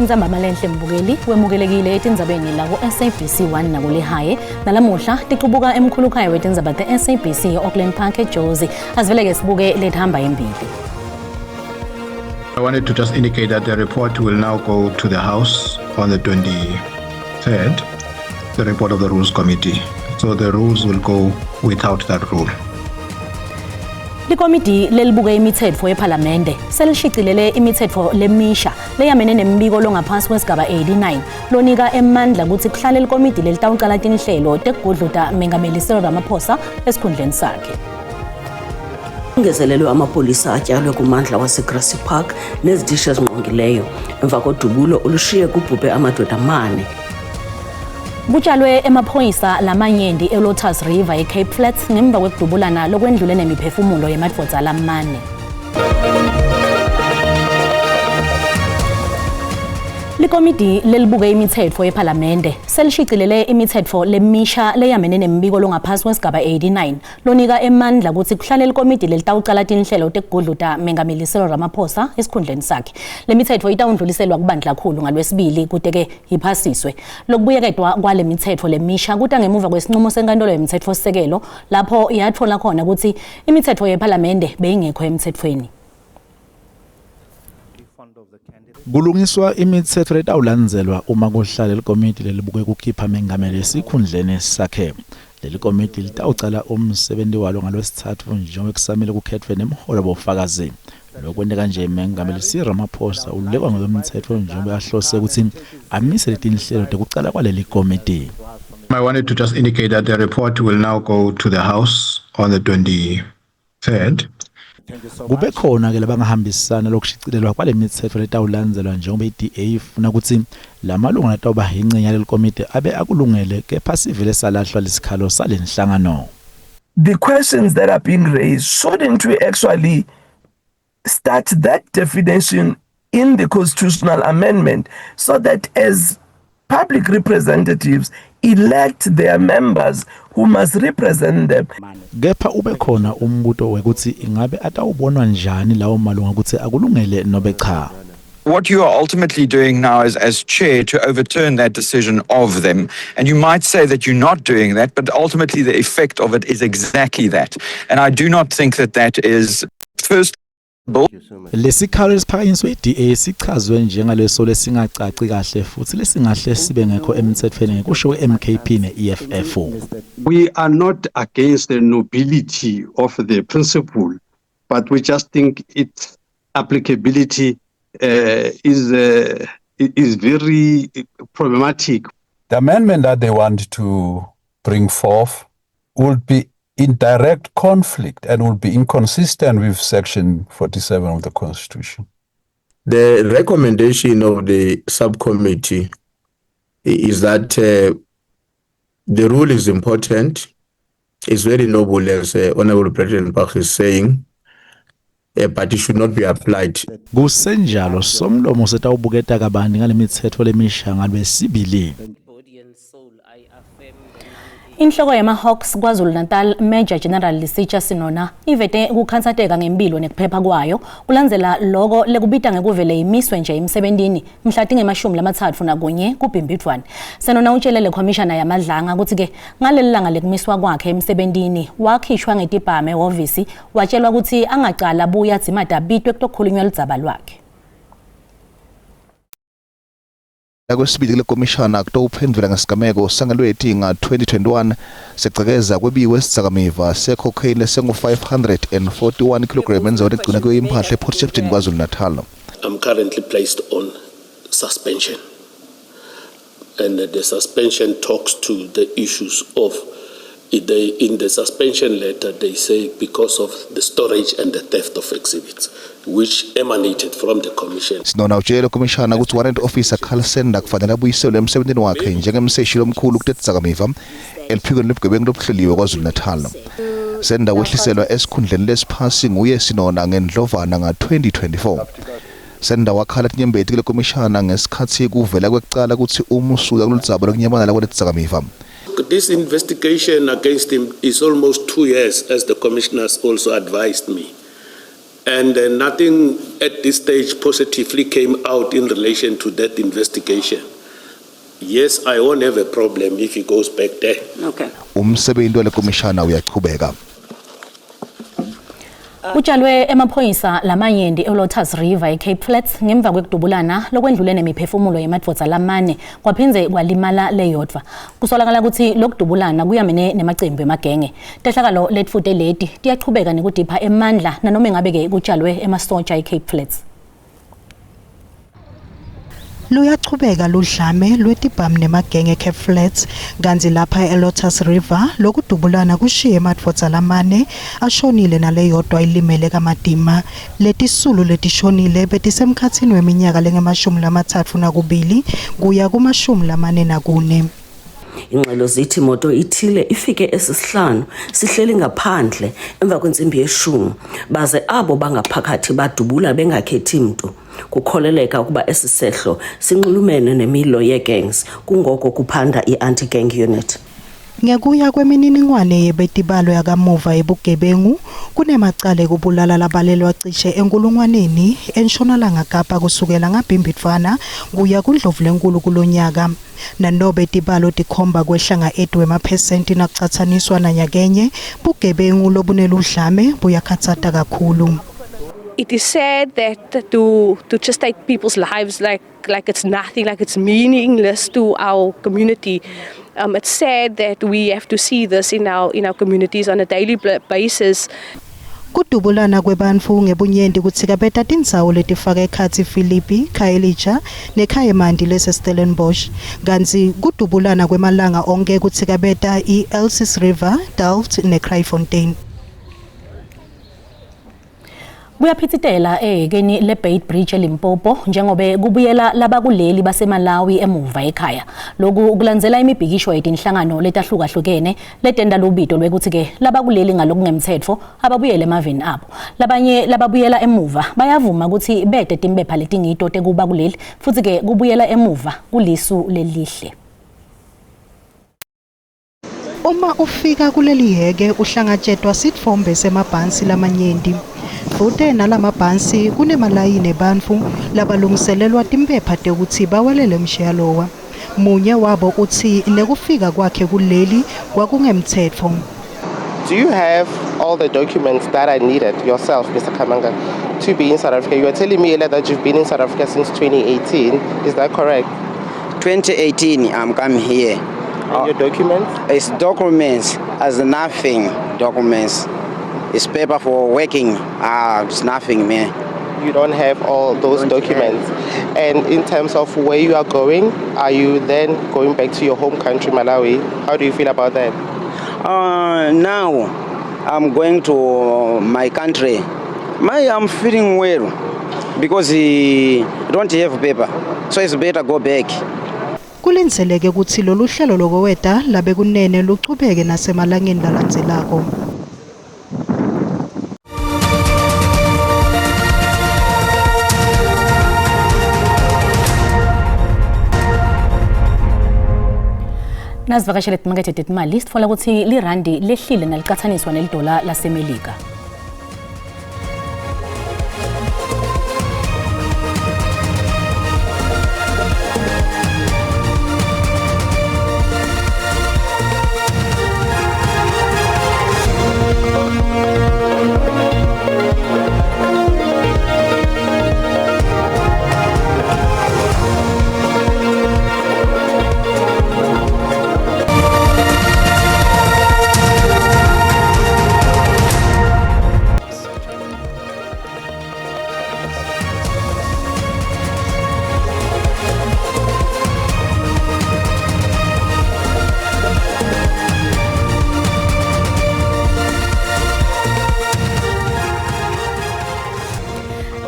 Intsambama lenhle mbukeli wemukelekile etindzabeni la ku-SABC 1 nakulihaye. Nalamuhla tiqubuka emkhulukhaya wetindzaba te-SABC e-Auckland Park eJozi. Asiveleke sibuke lethamba embili. I wanted to just indicate that the report will now go to the House on the 23rd, the report of the Rules Committee. So the rules will go without that rule. Likomidi lelibuke imithetho yePhalamende selishicilele imithetho lemisha leyamene nembiko longaphansi kwesigaba 89 lonika emandla kutsi kuhlale likomidi lelitawucala tinhlelo tekugudluta Mengameli Cyril Ramaphosa esikhundleni sakhe. Ongezelelwe amapolisa atyalwe kumandla waseGrassy Park nezitishi ezingqongileyo emva kodubulo olushiye kubhubhe amadoda amane. Kutshalwe emaphoyisa lamanyenti eLotus River eCape Flats ngemva kwekudubulana lokwendlule nemiphefumulo yemadvodza lamane. Likomidi lelibuke imithetho yePhalamende selishicilele imithetho lemisha leyamene nembiko longaphasi kwesigaba 89 lonika emandla kutsi kuhlale likomidi lelitawucala tinhlelo tekugudluta Mengameli Cyril Ramaphosa esikhundleni sakhe. Le mithetho itawundluliselwa kubandlakhulu ngalwesibili kute-ke iphasiswe. Lokubuyeketwa kwale mithetho lemisha kuta ngemuva kwesinqumo senkantolo yemthetfosisekelo lapho yatfola khona kutsi imithetho yephalamende beyingekho emtsetfweni. Kulungiswa imitsetfo letawulandzelwa uma kuhlale likomiti lelibuke kukhipha mengameli esikhundleni sakhe. Leli komiti litawucala umsebenti walo ngalwesitsatfu njengoba kusamele kukhetfwe nemholo bofakazi. Lokwenteka nje Mengameli Cyril Ramaphosa ululekwa ngekwemtsetfo njengoba ahlose kutsi amise letinhlelo tekucala kwaleli komiti. I wanted to just indicate that the report will now go to the House on the 23rd. Kube khona ke labangahambisana lokushicilelwa kwale mitsetfo letawulandzelwa njengoba i-DA ifuna kutsi lamalunga latawuba yincenye yaleli komiti abe akulungele kepha sivele salahlwa lesikhalo salenhlangano. The questions that are being raised, shouldn't we actually start that definition in the constitutional amendment so that as public representatives elect their members who must represent them? Kepha ube khona umbuto wekutsi ingabe atawubonwa njani lawo malunga kutsi akulungele nobe cha. What you are ultimately doing now is, as chair, to overturn that decision of them. And you might say that you're not doing that, but ultimately the effect of it is exactly that. And I do not think that that is first. Lesikhalo lesiphakanyiswe i-DA sichazwe njengaleso lesingacaci kahle futhi lesingahle sibe ngekho emtsetfweni ngekusho kwe-MKP ne-EFF. We are not against the nobility of the principle, but we just think its applicability is very problematic. The amendment that they want to bring forth would be in direct conflict and will be inconsistent with Section 47 of the Constitution. The recommendation of the subcommittee is that the rule is important. It's very noble, as Honorable President is saying, but it should not be applied. Kusenjalo somlomo setawubuketa kabanti ngale mitsetfo lemisha ngalwesibili. Inhloko yema-Hawks KwaZulu-Natal Major General Lesetja Senona ivete kukhatsateka ngempilo nekuphepha kwayo kulandzela loko lekubita ngekuvele imiswe nje emsebentini mhla tinge-31 kuBhimbidvwane. Senona utshele le khomishana yaMadlanga kutsi-ke ngaleli langa lekumiswa kwakhe emsebentini wakhishwa ngetibhamu ehhovisi watshelwa kutsi angacala buya dzimate abitwe kutokhulunywa ludzaba lwakhe. Kwesibili kule komishana kutowuphendvula ngesigameko sangeLweti nga-2021 secekeza kwebiwe sidzakamiva se-cocaine lesengu-541 kg endzaweni egcina kuyo imphahla ePort Shepstone KwaZulu Natal. I'm currently placed on suspension. And the suspension talks to the issues of, in the suspension letter, they say because of the storage and the theft of exhibits, which emanated from the commission. Senona utshele komishana kutsi Warrant Officer Carl Sender kufanele abuyiselwe emsebentini wakhe njengemseshi lomkhulu kutetidzakamiva eliphikweni lobugebengu lobuhleliwe KwaZulu Natal. Sender wehliselwa esikhundleni lesiphasi nguye Senona ngeNdlovana nga-2024. Sender wakhala tinyembeti kule komishana ngesikhatsi kuvela kwekucala kutsi umsuka kuloludzaba lokunyamalala kwaletidzakamiva. This investigation against him is almost 2 years, as the commissioners also advised me. And nothing at this stage positively came out in relation to that investigation. Yes, I won't have a problem if he goes back there. Okay. Umsebenzi wale komishana uyachubeka. Kutshalwe emaphoyisa lamanyenti eLotus River eCape Flats ngemva kwekudubulana lokwendlule nemiphefumulo yemadvodza lamane kwaphindze kwalimala leyodvwa. Kusolakala kutsi lokudubulana kuyamene nemacembu emagenge. Tehlakalo letfute leti tiyachubeka nekudipha emandla nanoma ngabe-ke kutshalwe emasotsha eCape Flats. Luyachubeka ludlame lwetibhamu nemagenge eCape Flats kantsi lapha eLotus River lokudubulana kushiye emadvodza lamane ashonile naleyodwa ilimele kamatima. Letisulu letishonile betisemkhatsini weminyaka lengemashumi 32 kuya kumashumi 44. Ingxelo zithi imoto ithile ifike esisihlanu sihleli ngaphandle emva kwentsimbi yeshumi, baze abo bangaphakathi badubula bengakhethi mntu. Kukholeleka ukuba esi sehlo sinxulumene nemilo yee-gangs, kungoko kuphanda i-anti-gang unit. Ngekuya kwemininingwane yebetibalo yakamuva yebugebengu, kunemacala ekubulala labalelwa cishe enkulungwaneni eNtshonalanga Kapa kusukela ngaBhimbidvwana kuya kuNdlovulenkulu kulonyaka. Nanobe tibalo tikhomba kwehla nga-8 wemaphesenti nakucatsaniswa nanyakenye, bugebengu lobuneludlame buyakhatsata kakhulu. It is sad that to just take people's lives like it's nothing, like it's meaningless to our community. It's sad that we have to see this in our communities on a daily basis. Kudubulana kwebantfu ngebunyenti kutsikabeta tindzawo letifaka ekhatsi Philippi, Khayelitsha neKhayamandi lese-Stellenbosch, kantsi kudubulana kwemalanga onkhe kutsikabeta i-Elsies River, Delft neKraaifontein. Kuyaphitsitela ehhekeni leBeitbridge eLimpopo njengobe kubuyela labakuleli baseMalawi emuva ekhaya. Lokhu kulandzela imibhikisho yetinhlangano letahlukahlukene letenta lubito lwekutsi-ke labakuleli ngalokungemtsetfo ababuyele emaveni abo. Labanye lababuyela emuva bayavuma kutsi bete timpepha letingito tekuba kuleli futsi-ke kubuyela emuva kulisu lelihle. Uma ufika kuleli hheke uhlangatshetwa sitfombe semabhansi lamanyenti. Dvute nalamabhansi kunemalayini ebantfu labalungiselelwa timpepha tekutsi bawelele mshiyalowa. Munye wabo utsi nekufika kwakhe kuleli kwakungemtsetfo. Do you have all the documents that are needed yourself, Mr. Kamanga, to be in South Africa? You were telling me earlier that you've been in South Africa since 2018. Is that correct? 2018, I'm come here. And your documents? It's documents as nothing. Documents. It's paper for working. Ah, it's nothing, man. You don't have all those Don't documents. And in terms of where you are going, are you then going back to your home country, Malawi? How do you feel about that? Now, I'm going to my country. I'm feeling well because don't have paper, so it's better go back. Kulindzeleke kutsi lolu hlelo lokweweta labekunene luchubeke nasemalangeni lalandzelako. Nasivakashele timakethe tetimali sitfola kutsi lirandi lehlile nalicatsaniswa nelidola laseMelika.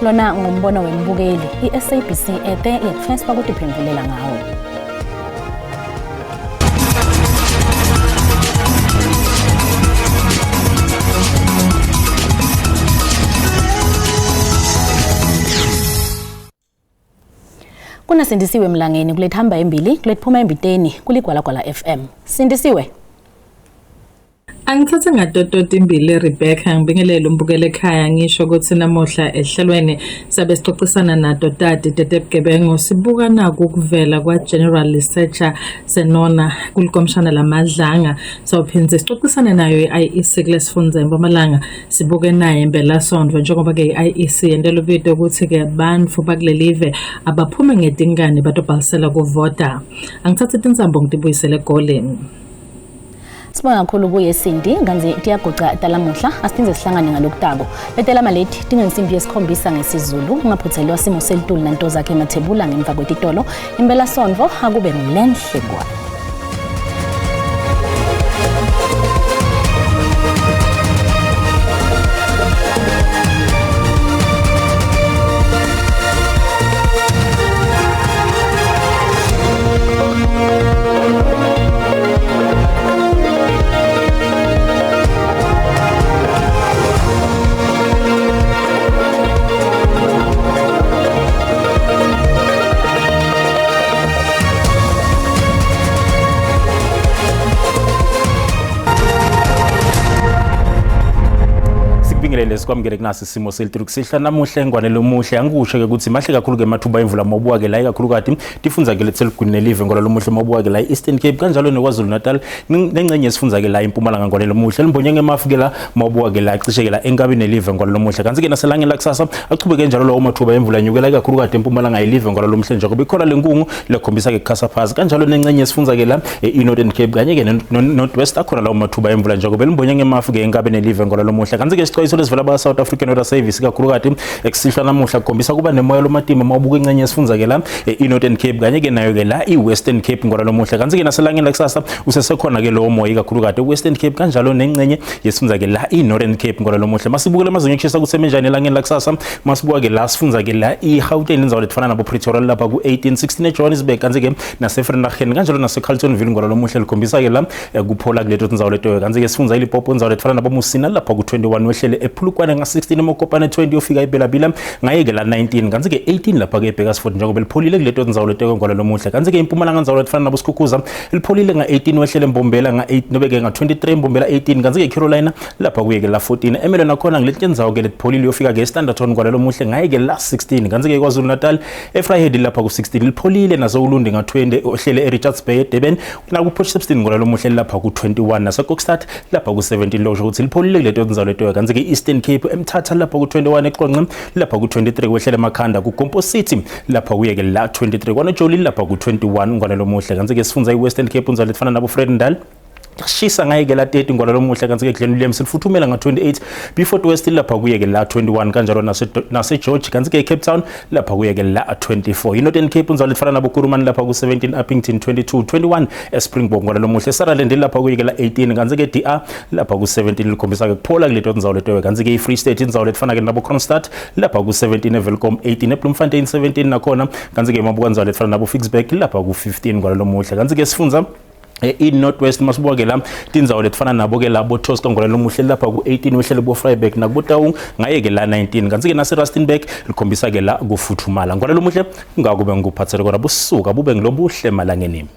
Lona ngumbono wembukeli, i-SABC ete yekufeswa kutiphendvulela ngawo. Kunasindisiwe Mlangeni kulethamba embili kulethphuma embiteni kuligwalagwala FM. Sindisiwe. Angithathe ngatototi imbili Rebecca ngibingelele umbukele ekhaya ngisho ukuthi namuhla ehlelweni sabe sixoxisana nato tati tetebugebengu sibuka naku ukuvela kwa-General Researcher Senona kulikomishana lamadlanga sawuphindze sixoxisane nayo i-IEC kulesifundza eMpumalanga sibuke naye impelasonto njengoba-ke i-IEC yentela ubito ukuthi-ke bantfu bakulelive abaphume ngetinkani batobhalisela kuvota angithathe tintsambo ngitibuyisele egoleni Sibonga kakhulu kuye Cindy nganzi tiyaguca talamuhla asiphinze sihlangane ngalokutako. Letelama leti tingensimbi yesikhombisa ngesiZulu ungaphuthelwa simo selitulu nanto zakhe emathebula ngemva kwetitolo. Impela sontfo akube ngulenhle kwa. Sikubingelele sikwamukele kunasi isimo selitulu kusihla namuhla engwane lomuhle angikusho ke ukuthi mahle kakhulu ke mathuba emvula mawubuka ke la ikakhulukati tifundza ke letseligwini nelive ngola lomuhle mawubuka ke la i-Eastern Cape kanjalo neKwaZulu Natal nengcenye esifundza ke la impumalanga ngwale lomuhle limbonye ngemafu ke la mawubuka ke la cishe ke la enkabi nelive ngwale lomuhle kanti ke naselangeni lakusasa achubeke njalo lawo mathuba emvula nyukela ikakhulukati empumalanga ilive ngwale lomuhle njengoba ikhona lenkungu lekhombisa ke kukhasa phasi kanjalo nengcenye esifundza ke la e-Northern Cape kanye ke ne-North West akhona lawo mathuba emvula njengoba limbonye ngemafu ke enkabi nelive ngwale lomuhle kanti ke isixwayiso lesivela ba South African Weather Service ikakhulukati ekusihlwa namuhla kukhombisa kuba nemoya lomatima mawubuka ingcenye esifundza ke la i-Northern Cape kanye ke nayo ke la i-Western Cape ngona lomuhle kanti ke naselangeni lakusasa usesekhona ke lowo moya ikakhulukati e-Western Cape kanjalo nengcenye yesifundza ke la i-Northern Cape ngona lomuhle masibukele amazinga ekushisa ukuthi emenjani elangeni lakusasa masibuka ke la sifundza ke la i-Gauteng indzawo letifana nabo Pretoria lapha ku-18 16 eJohannesburg kanti ke nase-Vereeniging kanjalo nase-Carltonville ngona lomuhle likhombisa ke la kuphola kuleto tindzawo leto kanti ke sifundza iLimpopo indzawo letifana nabo Musina lapha ku-21 wehlele ePhulukwane nga-16 eMokopane 20 yofika eBelabila ngayeke la 19 kanti ke 18 lapha ke eBakersford njengoba lipholile kuleto tindzawo leto ngwala lomuhle kanti ke impumalanga ndzawo letifana nabo Sikhukhuza lipholile nga-18 wehlele eMbombela nga-8 nobe ke nga-23 eMbombela 18 kanti ke Carolina lapha kuye ke la 14 eMelo nakhona ngileti tindzawo ke letipholile yofika ke eStanderton ngwala lomuhle ngaye ke la 16 kanti ke KwaZulu Natal eVryheid lapha ku-16 lipholile naseUlundi nga-20 ohlele eRichards Bay eDurban naku-Port Shepstone ngwala lomuhle lapha ku-21 naseKokstad lapha ku-17 lokusho ukuthi lipholile kuleto tindzawo leto kanti ke Eastern Cape eMthatha lapha ku-21 eQonce lapha ku-23 kwehlele emakhanda kuGompo City lapha kuye ke la 23 kwaNojoli lapha ku-21 ngwala lomuhle kanti ke sifundza i-Western Cape unzalo letifana nabo Vredendal shisa ngaye ke la 30 ngwala lomuhle kanti ke Glen Williams lifuthumela nga-28 Beaufort West lapha kuye ke la 21 kanjalo nase George kanti ke Cape Town lapha kuye ke la 24 iNorthern Cape unzalo lifana nabo Kuruman lapha ku-17 Upington 22 21 eSpringbok ngwala lomuhle Saraland lapha kuye ke la 18 kanti ke DR lapha ku-17 likhombisa ke kuphola kuleto ndzawo leto kanti ke i-Free State indzawo letifana ke nabo Kroonstad lapha ku-17 eWelkom 18 eBloemfontein 17 nakhona kanti ke mabuka ndzawo letifana nabo Ficksburg lapha ku-15 ngwala lomuhle kanti ke sifundza i-North West masibuka ke la tindzawo letifana nabo ke labo Tosca Ngolane lomuhle lapha ku-18 wehlele bo Freiburg nakuboTaung ngaye ke la 19 kanti ke nase Rustenburg likhombisa ke la kufuthumala Ngolane lomuhle ngakube ngikuphathele kona busuka bube ngilobuhle malangeni.